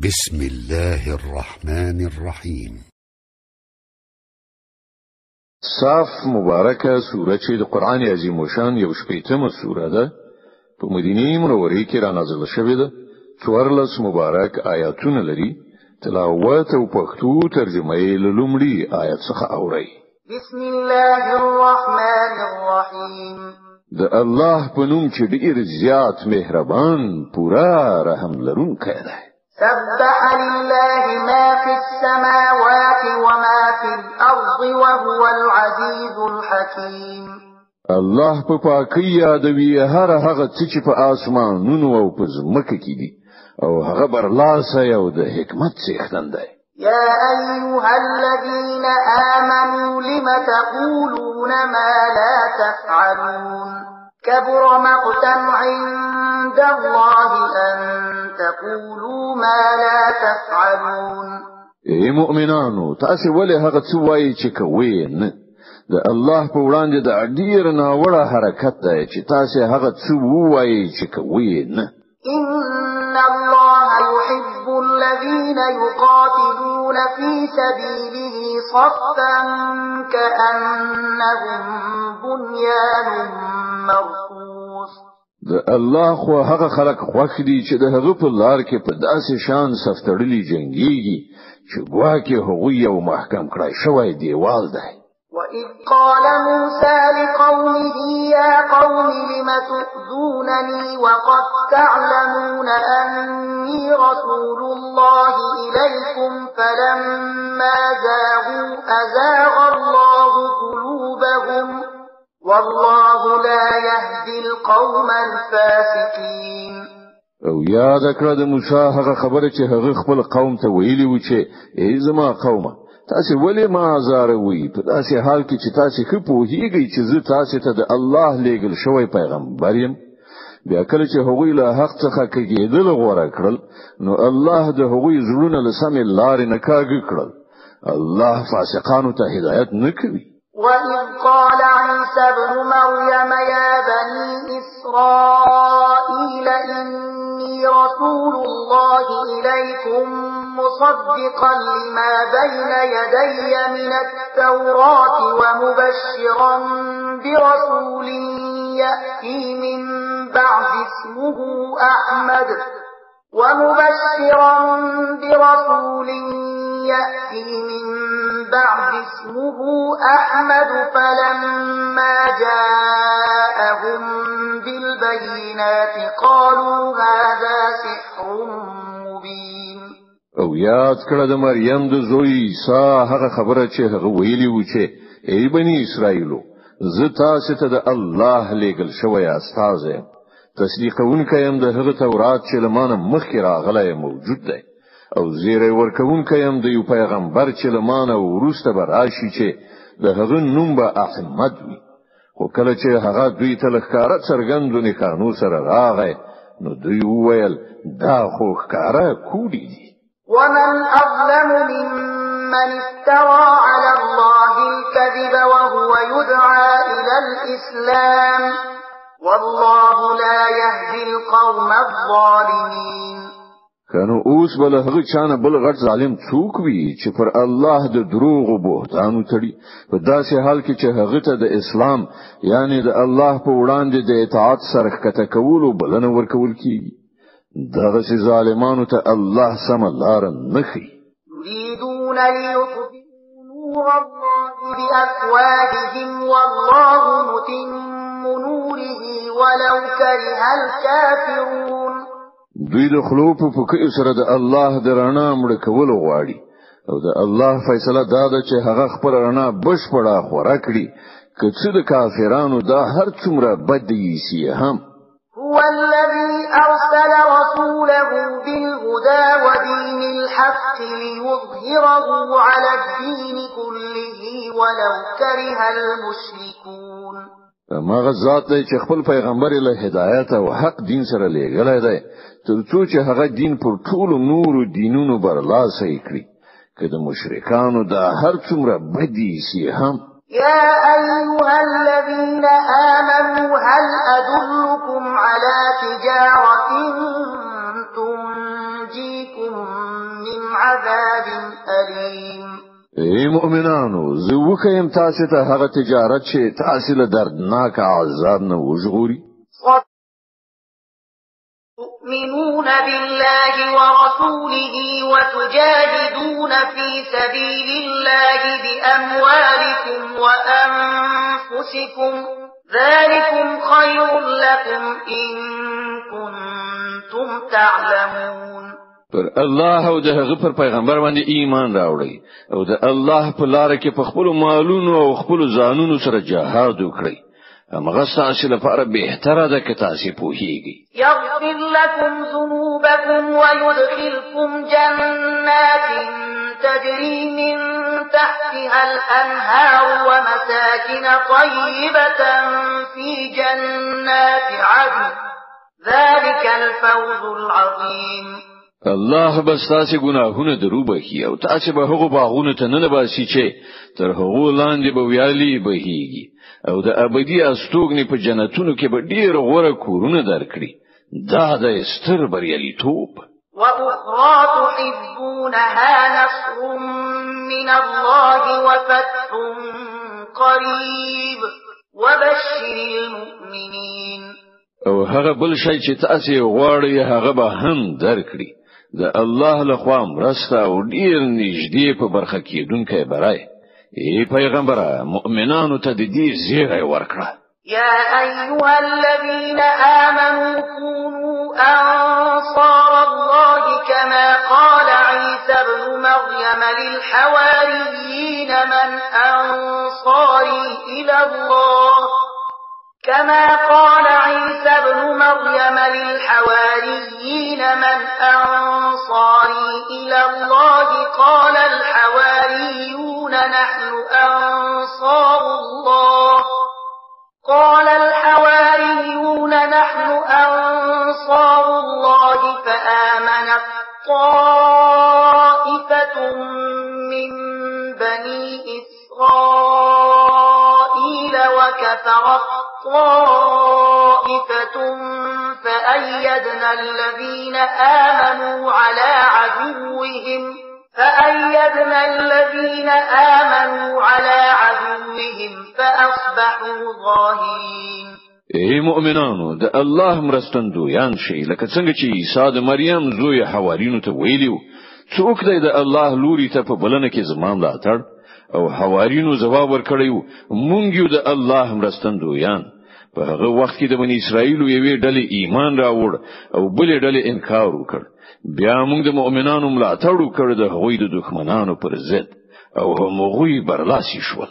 بسم الله الرحمن الرحیم. صاف مبارکه سوره چې د قرآن عظیم شان یو شپېتمه سوره ده، په مدینه منوره کې را نازله شوې ده. 14 مبارک آیاتونه لري. تلاوت او پښتو ترجمه یې له لومړي آیت څخه اورئ. بسم الله الرحمن الرحیم. د الله په نوم چې ډیر زیات مهربان، پورا رحم لرونکی دی. سبح لله ما في السماوات وما في الأرض وهو العزيز الحكيم. الله په پاکۍ یادوي هر هغه څه چې په آسمانونو او په ځمکه کې دي، او هغه برلاسی او د حکمت څښتن دی. يا أيها الذين آمنوا لم تقولون ما لا تفعلون. كبر مقتا عند الله أن تقولوا ما لا تفعلون. ای مؤمنانو، تاسو ولې هغه څه وایئ چې کوئ نه؟ د الله په وړاندې د ډیر ناوړه حرکت دی چې تاسو هغه څه ووایئ چې کوئ نه. إن الله يحب الذين يقاتلون في سبيله صفا كأنهم بنيان مرصوص. د الله خو هغه خلک خوښ دي چې د هغه په لار کې په داسې شان صف تړلي جنګیږي چې ګواکې هغوی یو محکم کړای شوی دیوال دی. وإذ قال موسى لقومه يا قوم لم تؤذونني وقد تعلمون أني رسول الله إليكم فلما زاغوا أزاغ الله قلوبهم والله لا يهدي القوم الفاسقين. او یاد کړه د موسی هغه خبره چې هغه خپل قوم ته ویلي و چې ای زما قومه، تاسو ولې ما ازاروئ په داسې حال کې چې تاسو ښه پوهیږئ چې زه تاسو ته د الله لیږل شوی پیغمبر یم؟ بیا کله چې هغوی له حق څخه کږېدل غوره کړل، نو الله د هغوی زړونه له سمې لارې نه کاږه کړل. الله فاسقانو ته هدایت نه کوي. وإذ قال عيسى ابن مريم يا بني إسرائيل إني رسول الله إليكم مصدقا لما بين يدي من التوراة ومبشرا برسول يأتي من بعد اسمه أحمد ومبشرا برسول يأتي من بعد اسمه أحمد فلما جاءهم بالبينات قالوا هذا سحر مبين. او یاد کړه د مریم د زوی عیسی هغه خبره چې هغه ویلي و چې ای بني اسرائیلو، زه تاسو ته د الله لیږل شوی استازی یم، تصدیقونکی یم د هغه تورات چې له ما نه مخکې راغلی موجود دی، او زیری ورکوونکی یم د یو پیغمبر چې له ما نه وروسته به راشي چې د هغه نوم به احمد وي. خو کله چې هغه دوی ته له ښکاره څرګندو نښانو سره راغی، نو دوی وویل دا خو ښکاره کوډې دي. ومن أظلم ممن افترى على الله الكذب وهو يدعى إلى الإسلام والله لا يهدي القوم الظالمين. کنو اوس به له هغه چا نه بل غټ ظالم څوک وي چې پر الله د دروغو بهتان وتړي، په داسې حال کې چې هغه ته د اسلام یعنی د الله په وړاندې د اطاعت سره ښکته کولو بلنه ورکول کیږي. دغسې ظالمانو ته الله سمه لاره نه ښیي. يريدون ليطفئوا نور الله بأفواههم والله متم نوره ولو كره الكافرون. دوی د خلو په پوکیو سره د الله د رڼا مړ کولو غواړي، او د الله فیصله دا ده چې هغه خپل رڼا بشپړه خوره کړي، که څه د کافرانو دا هر څومره بد ایسي هم. هو الذي أرسل رسوله بالهدى ودين الحق ليظهره على الدين كله ولو كره المشركون. هغه ذات دی چې خپل پیغمبر له هدایت او حق دین سره لیږلی دی، تر څو چې هغه دین پر ټولو نورو دینونو برلاسی کړي، که د مشرکانو دا هر څومره بدي سي هم. يا أيها الذين آمنوا هل أدلكم على تجارة تنجيكم عذاب أليم. ای مؤمنانو، زه وښیم تاسو ته هغه تجارت چې تاسو له دردناک عذاب نه وژغوري. تؤمنون بالله ورسوله وتجاهدون في سبيل الله بأموالكم وأنفسكم ذلكم خير لكم إن كنتم تعلمون. پر الله او د هغه پر پیغمبر باندې ایمان راوړئ او د الله په لار کې په خپل مالونو او خپل ځانونو سره جهاد وکړئ. همغه ستاسو لپاره بهتره ده که تاسو پوهیږئ. يغفر لكم ذنوبكم ويدخلكم جنات تجري من تحتها الأنهار ومساكن طيبة في جنات عدن ذلك الفوز العظيم. الله به ستاسو ګناهونه دروبخي او تاسو به هغو باغونو ته ننه باسي چې تر هغو لاندې به ویالې بهیږي او د ابدي استوګنې په جنتونو کې به ډیر غوره کورونه درکړي. دا د ستر بریالیتوب. وأخرى تحبونها نصر من الله وفتح قريب وبشر المؤمنين. او هغه بل شی چې تاسو غواړئ هغه به هم درکړي، د الله لخوا مرسته او ډیر نږدې په برخه کېدونکی برای. ای پیغمبره، مؤمنانو ته د دې زیری ورکړه. يا أيها الذين آمنوا كونوا أنصار الله كما قال عيسى ابن مريم للحواريين من أنصاري إلى الله كما قال عيسى ابن مريم للحواريين من أنصاري إلى الله قال الحواريون نحن أنصار الله قال الحواريون نحن أنصار الله فآمنت طائفة من بني إسرائيل وكفرت طائفة فأيدنا الذين آمنوا على عدوهم فأصبحوا ظاهرين. ای مؤمنانو، د الله مرستندویان شئ لکه څنګه چې عیسی د مریم زوی حوارینو ته ویلی وو، څوک دی د الله لوري ته په بلنه کې زما ملاتړ؟ او حوارینو ځواب ورکړی وو، مونږ یو د الله مرستندویان. په هغه وخت کې د بني اسرائیلو یوې ډلې ایمان راوړ او بلې ډلې انکار وکړ. بیا موږ د مؤمنانو ملاتړ وکړ د هغوی د دښمنانو پر ضد، او هغوی برلاسي شول.